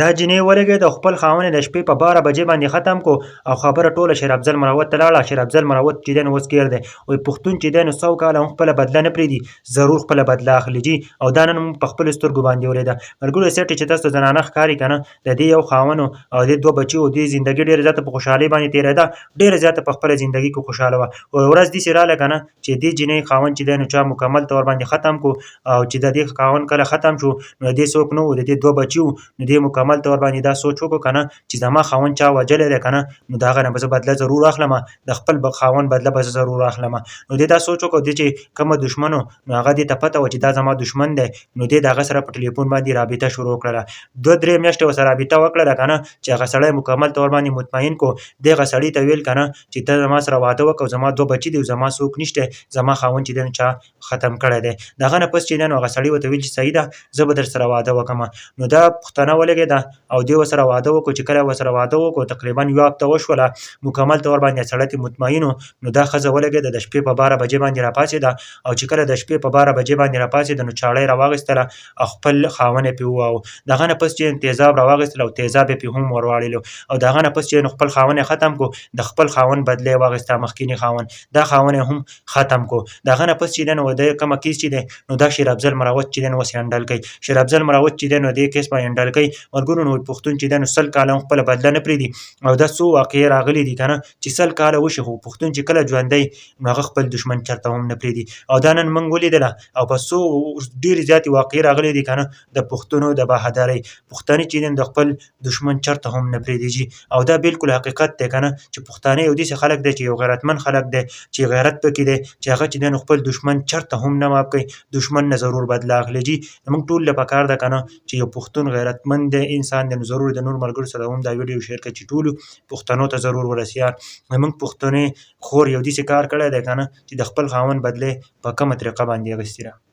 دا جینۍ ولګېده او خپل خاوند یې د شپې په 12 بجې باندې ختم کو او خبره ټوله شیر افضل مروت ته لاړه. شیر افضل مروت چې دی نو اوس ګیر دی، وایي پښتون چې دی نو سو کاله هم خپله بدله نه پرېږدي، ضرور خپله بدله اخلي جي. او دا نن موږ په خپلو سترګو باندې ولیده. ملګرو سیټ چې تاسو ته زنانه ښکاري که نه، د دې یو خاوند او د دې دوه بچي وو. دې زندګي ډېره زیاته په خوشحالۍ باندې تېرېده، ډېره زیاته په خپله زندګي کې خوشحاله وه. خو یوه ورځ داسې راله که نه چې دې جینۍ خاوند چې دی نو چا مکمل طور باندې ختم کو. او چې د دې خاوند کله ختم شو نو د دې څوک نه وو، د دې دوه بچي وو. نو دې مکمل طور باندې دا سوچ وکړو که نه چې زما خاوند چا وژلی دی که نه، نو د هغه نه به زه بدله ضرور اخلم، د خپل خاوند بدله به زه ضرور اخلم. نو دې دا سوچ وکړو، دې چې کومه دښمن و نو هغه دې ته پته وه چې دا زما دښمن دی. نو دې د هغه سره په ټلیفون باندې رابطه شروع کړله، دوه درې میاشتې ورسره رابطه وکړله که نه چې هغه سړی مکمل طور باندې مطمئن کو. دې هغه سړي ته ویل که نه چې ته زما سره واده وکړه او زما دوه بچي دي او زما څوک نشته، زما خاوند چې دی نو چا ختم کړی دی. د هغه نه پس چې دی نو هغه سړي ورته ویل چې صحیح ده، زه به در سره واده وکړم. نو دا پښتنه ولګېده او دې ورسره واده وکړو. چې کله ورسره واده وکړو تقریبا یوه هفته وشوله، مکمل طور باندې سړی ترې مطمئن و. نو دا ښځه ولګېده، د شپې په 12 بجې باندې راپاڅېده او چې کله د شپې په 12 بجې باندې راپاڅېده نو چاړه یې راواخیستله او خپل خاوند یې پرې وواهه. د هغه نه پس چې تیزاب راواخیستل او تیزاب یې پرې هم ورواړېلو. او د هغه نه پس چې نو خپل خاوند یې ختم کو، د خپل خاوند بدله یې واخیسته، مخکینی خاوند دا خاوند یې هم ختم کو. د هغه نه پس چې دی نو د کومه کیس چې دی نو دا شیر افضل مروت چې دی نو اوس هینډل کوي. شیر افضل مروت چې دی نو دې کیس باندې هینډل کوي. ملګرو نو پښتون چې دی نو 100 کاله هم خپله بدله نه پرېږدي. او دا څو واقعې راغلي دي که نه چې 100 کاله وشي خو پښتون چې کله ژوندی نو هغه خپل دښمن چرته هم نه پرېږدي. او دا نن موږ ولیدله او په څو ډېرې زیاتې واقعې راغلي دي که نه د پښتنو د بهادرۍ. پښتانه چې دی د خپل دښمن چرته هم نه پرېږدي جي. او دا بالکل حقیقت دی که نه چې پښتانه یو داسې خلک دی چې یو غیرتمن خلک دی چې غیرت پکې دی چې هغه چې دی نو خپل دښمن چرته هم نه معاف کوي، دښمن نه ضرور بدله اخلي جي. موږ ټول له پکار ده که نه چې یو پښتون غیرتمن دی انسان دی نو ضرور د نور ملګرو سره هم دا ویډیو شیر کړئ چې ټولو پښتنو ته ضرور ورسي. یار زموږ پښتنې خور یو داسې کار کړی دی که نه چې د خپل خاوند بدله په کومه طریقه باندې اخیستې ده.